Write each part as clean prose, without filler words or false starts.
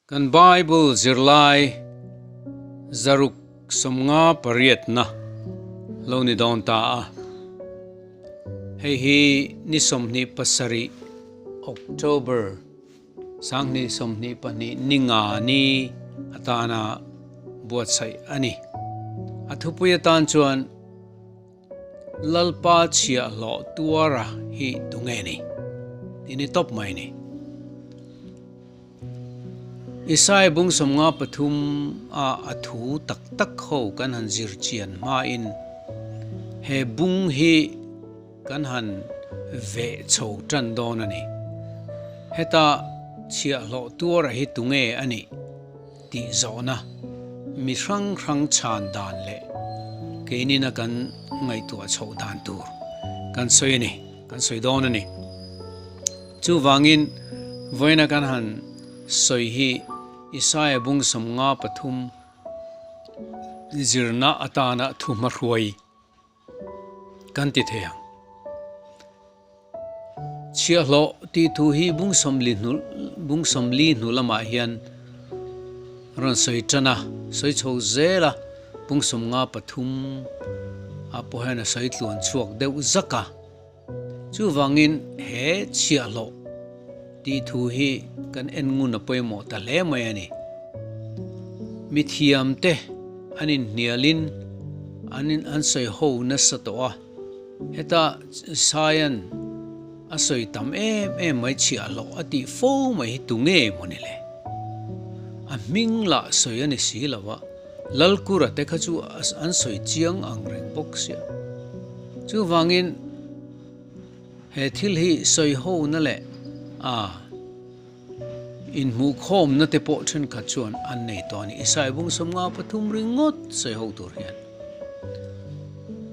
Kan Bible zirlai 158na lo ni dawn ta a. Hei hi ni 27 October 2022 ninga ni atana buatsaih a ni. A thupui atan chuan Lalpa chhiahhlawh tuara hi tunge ni? Tih ni tawp mai ni. Isaiah bung 53 a a thu tak tak ho kan han zir chian hmain he bung hi kan han veh chho tan dawn a ni. Heta chhiahhlawh tuara hi tunge a nih tih zawhna mi hrang hrang chhan dan leh keinina kan ngaihtuah chhoh dan tur kan sawi a ni, kan sawi dawn a ni. Chuvangin vawiina kan han sawi hi Isaiah bung 53 zirna atana thuhmahruai kan ti thei ang. Chhiahhlawh tih thu hi bung sawmli hnu bung sawmli hnu lamah hian rawn sawi tan a, sawi chho zel a, bung 53 ah pawh hian a sawi tluan chhuak deuh zak a. Chuvangin he chhiahhlawh tih thu hi kan en ngun a pawimawh ta hle mai a ni. Mithiamte an inhnialin an in an sawi ho nasa tawh a, heta Saian a sawi tam em em mai chhiahhlawh a tih fo mai hi tunge maw ni le? A hming lah sawi a ni si lo a. Lalkura te kha chu an sawi chiang ang reng bawk sia. Chuvangin he thil hi sawi hona leh a inhmuhkhawmna te pawh thenkhat chuan an nei tawh a ni. Isai bung 53 ringawt sawi ho tur hian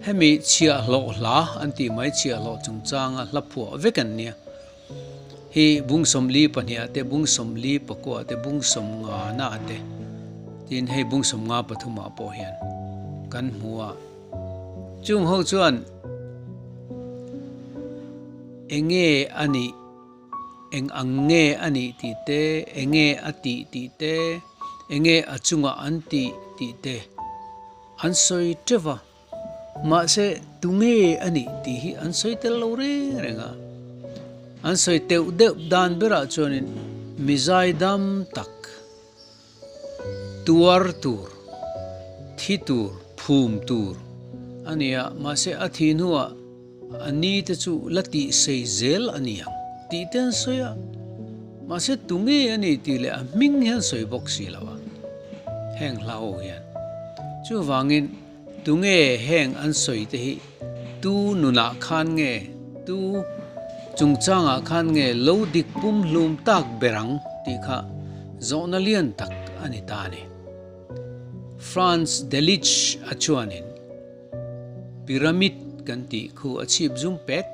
hemi chhiahhlawh hla an tih mai chhiahhlawh chungchanga hla phuah vek an nia. Hi bung 42 ah te bung 49 ah te bung 50 na ah te tin hei bung 53 ah pawh hian kan hmu a. Chung ho chuan enge a nih eng ang nge a nih tih te enge a tih tih te enge a chungah an tih tih te an sawi teuh va. Mahse, tunge a nih tih hi an sawi tel lo reng reng a. An sawi teuh deuh dan berah chuanin mizai dam tak, tuar tur, thi tur, phum tur a ni a, mahse a thih hnuah a ni te chu la tih sei zel a ni ang tih te an sawi a. Mahse, tunge a nih tih leh a hming hi an sawi bawk si lo a, heng hla ho hian. Chuvangin. Tunge heng an sawi te hi tu nunah khan nge, tu chungchangah khan nge lo dik pum hlum tak ber ang tih kha zawhna lian tak a ni ta a ni. Franz Delitzsch a chuanin Pyramid kan tih khu a chhip zum pek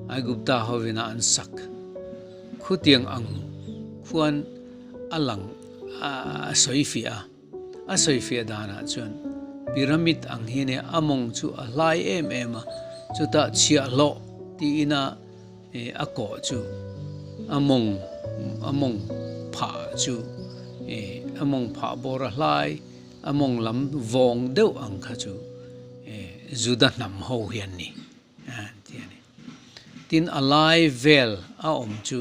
Aigupta hovina an sak khutiang ang khuan a lang a sawi fiah a. A sawifiah danah chuan pyramid ang hi nia a mawng chu a hlai em em a, chutah chhiahhlawh tiin a a kawh chu a mawng a mawng phah chu a mawng phah bawr a hlai a mawng lam vawng deuh ang kha chu Juda hnam ho hi an ni an ti a ni. Tin a lai vel a awm chu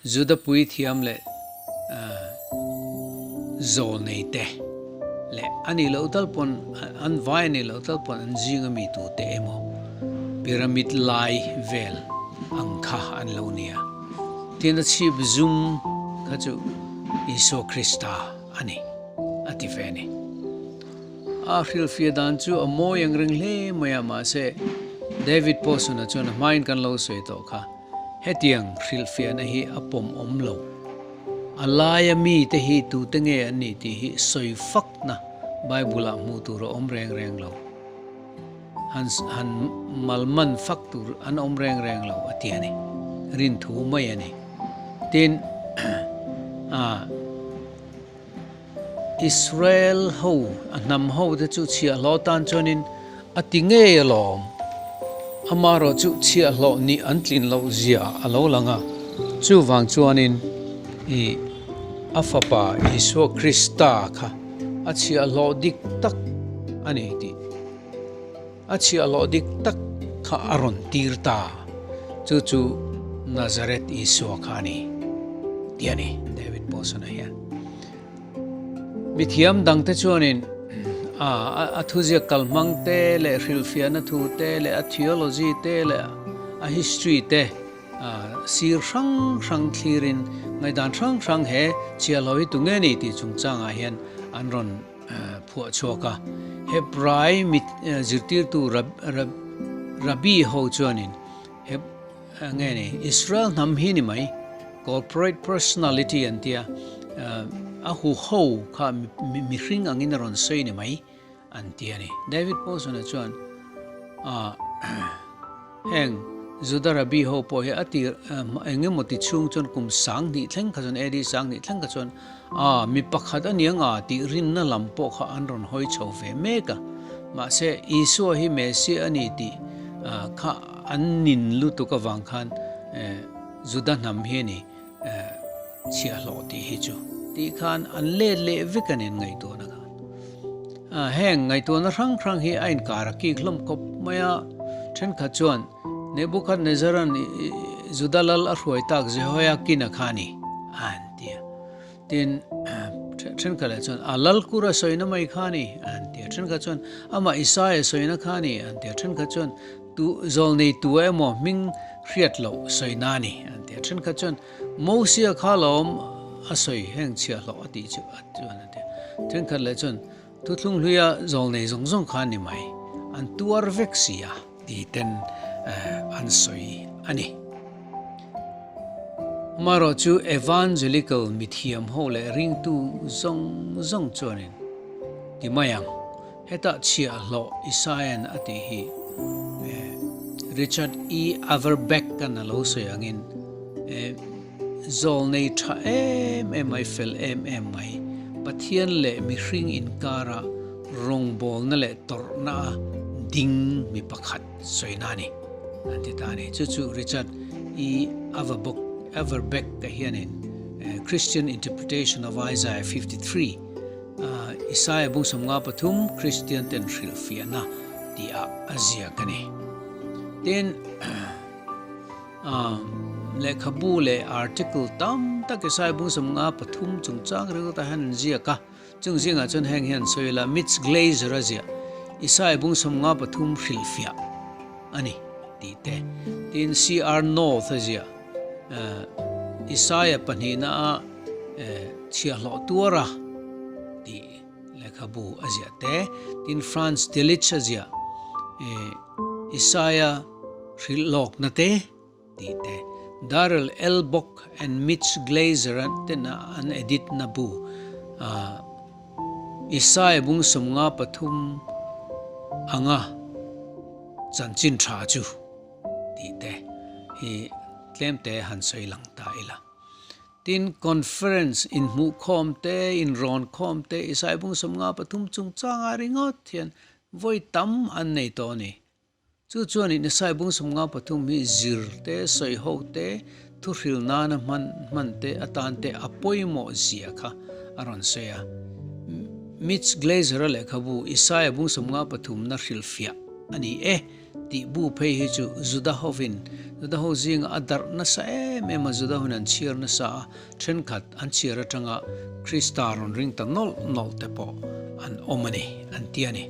Juda puithiam leh zawl nei te leh a nih loh tal pawn an vai a nih loh tal pawn an zing ami tute emaw pyramid lai vel ang kha an lo nia. Tin a chhip zum kha chu Isua Krista a ni a ti ve a ni. A hrilhfiah dan chu a mawi ang reng hle mai a mahse David Pawson-a chuan a hmain kan lo sawi tawh kha. Hetiang hrilhfiahna hi a pawm awm lo. A laia mite hi tute nge an nih tih hi sawi fakna Bible-ah hmuh tur a awm reng reng lo. Han han malman fak tur an awm reng reng lo a ti a ni. Rinthu mai a ni. Tin, a Israel ho, a hnam ho te chu chhiahhlawh tan chuanin a ti ngei alawm. Amaherawh chu chhiahhlawh nih an tlin loh zia a lo lang a, chuvang chuanin i. A Fapa Isua Krista kha a chhiahhlawh dik tak a ni tih a chhiahhlawh dik tak kha a rawn tir ta, chu chu Nazareth Isua kha a ni tih a ni, David Paulson-a hian. Mithiam dangte chuanin a thuziak kalhmang te leh hrilhfiahna thu te leh a theology te leh a history te sir hrang hrang thlirin ngaihdan hrang hrang he chiahlo hi tunge ni tih chungchangah hian an rawn phuah chhuak a. Hebrai zirtirtu Rabbi ho chuanin Nge ni, Israel hnam hi ni mai, corporate personality an tia, a huho kha mihring angin a rawn sawi ni mai an ti a ni. David Paulson-a chuan heng Juda Rabbi ho pawh hi a tir eng emaw ti chhung chuan kum 2000 thleng kha chuan AD 2000 thleng kha chuan a mi pakhat a nia nga tih rinna lam pawh kha an rawn hawi chho ve mek a. Mahse, Isua hi Messiah a ni tih kha an nin lutuk avang khan Juda hnam hi a ni chhiahhlawh tih hi chu tih khan an let leh vek a ni an ngaihtuahna khan. Heng ngaihtuahna hrang hrang hi a inkar a kik hlawm khawp mai a, thenkhat chuan Nebuchadnezzar-a'n Juda lal a hruai tak Jehoiakin-a kha a ni an ti a. Tin, thenkhat leh chuan, A lal kur a sawina mai kha a ni, an ti a. Thenkhat chuan, Amah Isaiah sawina kha a ni, an ti a. Thenkhat chuan, Tu, zawlnei tu emaw hming hriat loh sawina a ni, an ti a. Thenkhat chuan, Mosia kha lawm a sawi heng chhiahhlawh a tih chu, chuan an ti a. Thenkhat leh chuan, Thuthlung hluia zawlnei zawng zawng kha a ni mai, an tuar vek si a, ti ten an sawi a ni. Amaherawh chu Evangelical mithiam ho leh ringtu zawng zawng chuanin ti mai ang, hetah chhiahhlawh Isaian a tih hi Richard E. Averbeck-a'n a lo sawi angin Zawlnei tha em em mai, fel em em mai, Pathian leh mihring inkara rawngbawlna leh tawrhna a ding mi pakhat sawina a ni, an ti ta a ni. Chu chu Richard E. Averbeck-a hianin Christian Interpretation of Isaiah 53, Isaiah bung 53 Kristian ten hrilhfiahna tihah a ziak a ni. Tin, Lehkhabu leh article tam tak Isaiah bung 53 chungchang ringawtah hian an ziak a, chung zingah chuan heng hian sawi ila Mitch Glaser a ziah Isaiah bung 53 hrilhfiah a ni tih te, tin CR North a ziah Isaiah pahnihna a chhiahhlawh tuar a tih lehkhabu a ziah te, tin Franz Delitzsch a ziah Isaiah Hrilh lawkna te tih te, Darrell L. Bock and Mitch Glaser ten an edit na bu Isaiah bung 53 anga chanchin tha chu tih te hi tlem te han sawi lang ta ila. Tin, conference inhmuhkhawm te, inrawnkhawm te Isaiah bung 53 chungchangah ringawt hian vawi tam an nei tawh a ni. Chu chuan in Isai bung 53 hi zir te, sawi ho te, thuhril nana hman hman te atan te a pawimawh zia kha a rawn sawi a. Mitch Glaser-a lehkhabu Isaia bung 53 na hrilhfiah a ni e tih bu phei hi chu Juda hovin Juda ho zinga a darh nasa em em a, Juda hun an chhiar nasa a, thenkhat an chhiar atanga Krista rawn ring ta nawlh nawlh te pawh an awm a ni, an ti a ni.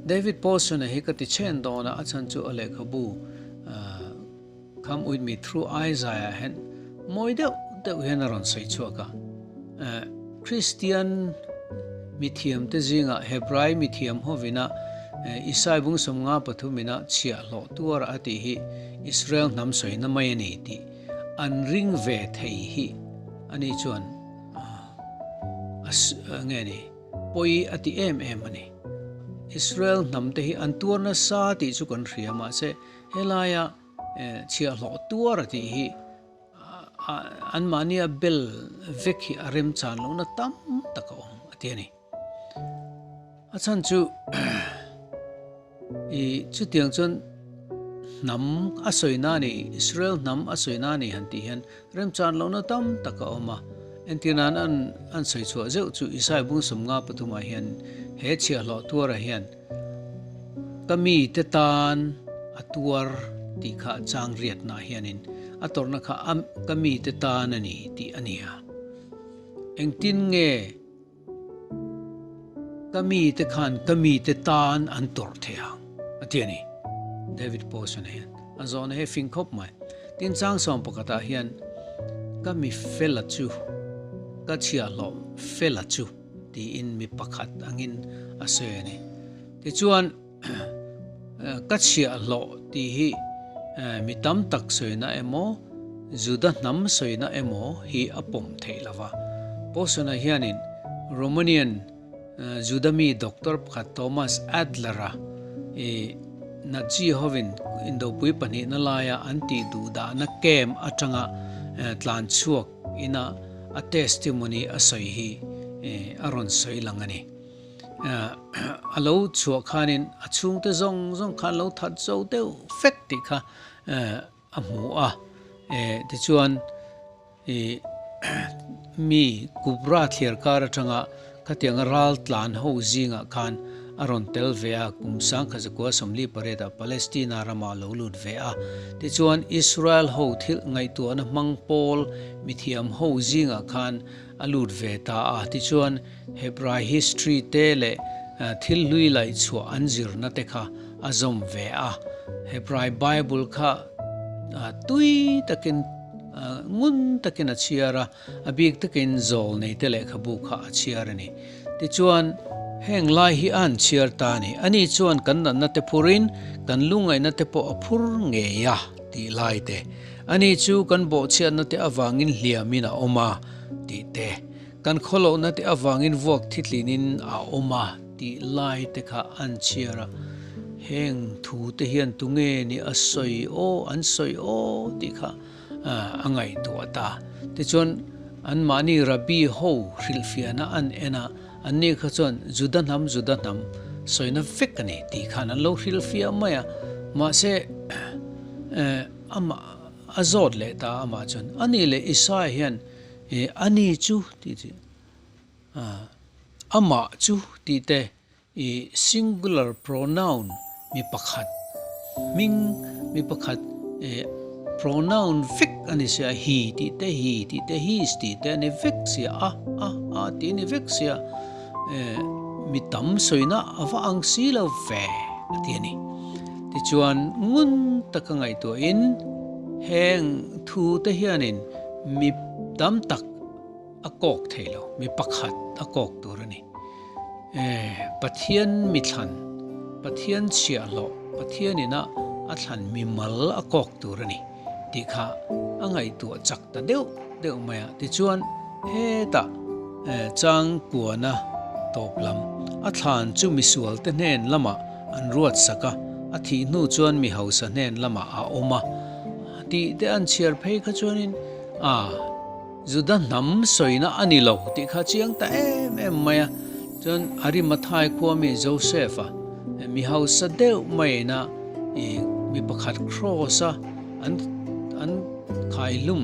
David Paulson-a hi ka ti chhen dawn a, a chhan chu a lehkhabu Come With Me Through Isaiah hian mawi deuh deuh hian a rawn sawi chhuak a. Kristian mithiamte zingah Hebrai mithiam hovina Isai bung 53 ina chhiahhlawh tuar a tih hi Israel hnam sawina mai a ni tih an ring ve thei hi ani chuan a nge ni? Pawi a ti em em a ni. Israel hnam te hi an tuar nasa tih chu kan hria mahse helaia chhiahhlawh tuar a tih hi anmahnia bel vek hi a remchan lohna tam tak a awm a ti a ni. A chhan chu i chutiang chuan hnam a sawi na ni, Israel hnam a sawi na ni han tih hian remchan lohna tam tak a awm a. Entir nan an an sawi chhuah zeuh chu Isai bung 53 ah hian he chhiahhlawh tuarah hian ka mite tan a tuar tih kha chang riatnaah hianin a tawrhna kha a ka mite tan a ni tih a ni a. Engtin nge Ka mite khan ka mite tan an tawrh thei ang, a ti a ni. David Paulson hian a zawhna hi a fing khawp mai. Tin, chang 11 ah hian ka mi fela chu, ka chhiahhlawh fela chu tiin mi pakhat angin a sawi a ni. Tichuan, ka chhiahhlawh tih hi mi tam tak sawina emaw, Juda hnam sawina emaw hi a pawm theih lo va. Paulson-a hianin Romanian Juda mi doctor pakhat Thomas Adler-a i Nazi hovin indopui pahnihna laia an tih duhdahna camp atanga tlan chhuak ina a testimony a sawi hi a rawn sawi lang a ni. A lo chhuah khanin a chhungte zawng zawng kha an lo that zo deuh fek tih kha a hmu a. Tichuan mi Kubra thliar kar atanga khatianga ral tlan ho zingah khan a rawn tel ve a, kum 1948 ah Palestina ramah a lo lut ve a. Tichuan Israel ho thil ngaihtuahna hmang pawl mithiam ho zingah khan a lut ve ta a, tichuan Hebrai history te leh thil hlui laih chhuah an zirna te kha a zawm ve a. Hebrai Bible kha tui takin ngun takin a chhiar a, a bik takin zawl nei te lehkhabu kha a chhiar a ni. Tichuan heng lai hi a han chhiar ta a ni. Ani chuan kan natna te phurin kan lungngaihna te pawh a phur ngei a tih lai te. Ani chu kan bawhchhiatna te avangin hliamin a awm a tih te. Kan khawlohna te avangin vuak thitlinin a awm a tih lai te kha an chhiar a, heng thu te hian tunge ni a sawi aw, an sawi aw tih kha a ngaihtuah ta. Tichuan, anmahni Rabbi ho hrilhfiahna an en a, anni kha chuan Juda hnam, Juda hnam sawina vek a ni tih khan an lo hrilhfiah mai a, mahse amah a zawt leh ta a amah chuan, Ani leh Isaiah hian E ani chu tih chu amah chu tih te i singular pronoun mi pakhat hming mi pakhat e pronoun vek a ni sia he tih te he tih te his tih te a ni vek sia a a a tih a ni vek sia e mi tam sawina a va ang si lo ve a ti a ni. Tichuan ngun taka ngaihtuahin heng thu te hianin Mi tam tak a kawk thei lo, mi pakhat a kawk tur a ni. Pathian mi thlan, Pathian chhiahhlawh, Pathianin a a thlan mi mal a kawk tur a ni tih kha a ngaihtuah chak ta deuh deuh mai a. Tichuan hetah chang kuana tawp lam a thlan chu misualte hnen lamah an ruat sak a, a thih hnu chuan mi hausa hnen lamah a awm a. Tih te an chhiar phei kha chuanin a Juda hnam sawina a ni lo tih kha chiang ta em em mai a. Chuan Arimathai khua mi Joseph-a mi hausa deuh maiin a i mi pakhat cross a an an khaihlum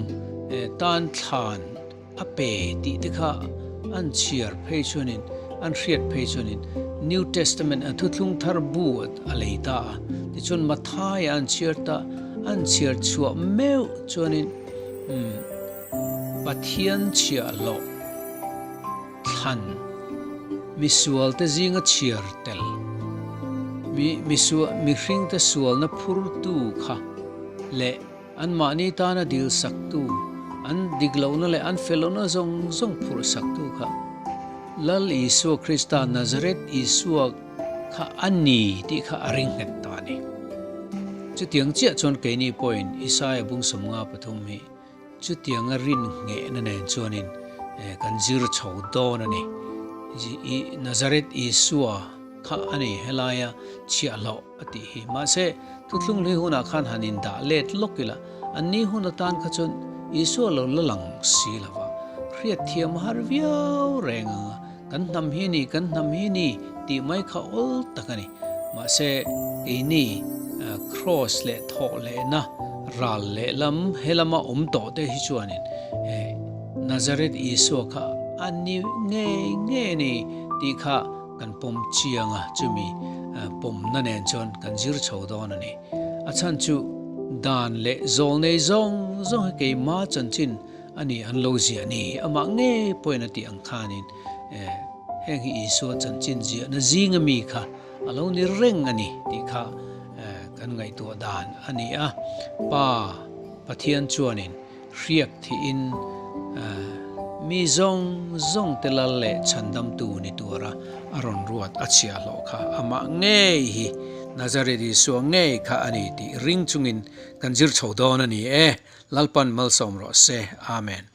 tan thlan A pe tih te kha an chhiar phei chuanin, an hriat phei chuanin New Testament a thuthlung thar bu a lei ta a. Tichuan Mathaia an chhiar ta, an chhiar chhuah meuh chuanin umm Pathian chhiahhlawh thlan misual te zinga chhiar tel mi misual mihring te sualna phurtu kha leh Anmahni tana dil saktu, an dik lohna leh an fel lohna zawng zawng phurh saktu kha Lal Isua Krista, Nazareth Isua kha a ni tih kha a ring nghet ta a ni. Chutiang chiah chuan keini pawhin Isaia bung 53 hi chutianga rin nghehna nen chuanin kan zir chho dawn a ni. Nazareth Isua kha a ni helaia chhiahhlawh a tih hi. Mahse, thuthlung hlui hunah khan han indah let lawk ila, an ni hun atan kha chuan Isua lo la lang si lo va, hriat thiam a har viau reng ang a, kan hnam hi ni, kan hnam hi ni tih mai kha awl tak a ni. Mahse, keini Kraws leh thawh lehna ral lehlam he lama awm tawh te hi chuanin. Nazareth Isua kha a ni ngei ngei a ni tih kha kan pawm chiang a, chumi pawmna nen chuan kan zir chho dawn a ni. A chhan chu dan leh zawl nei zawng zawng hi keima chanchin a ni an lo ziah ni, amah ngei pawhin a tih ang khanin heng hi Isua chanchin ziahna zinga mi kha a lo ni reng a ni tih kha kan ngaihtuah dan a ni a. Pa Pathian chuanin hriak thihin mi zawng zawng te lal leh chhandamtu ni tura a rawn ruat a chhiah hlawh kha amah ngei hi Nazareth Isua ngei kha a ni tih ring chungin kan zir chho dawn a ni e. Lalpan malsawm rawh se. Amen.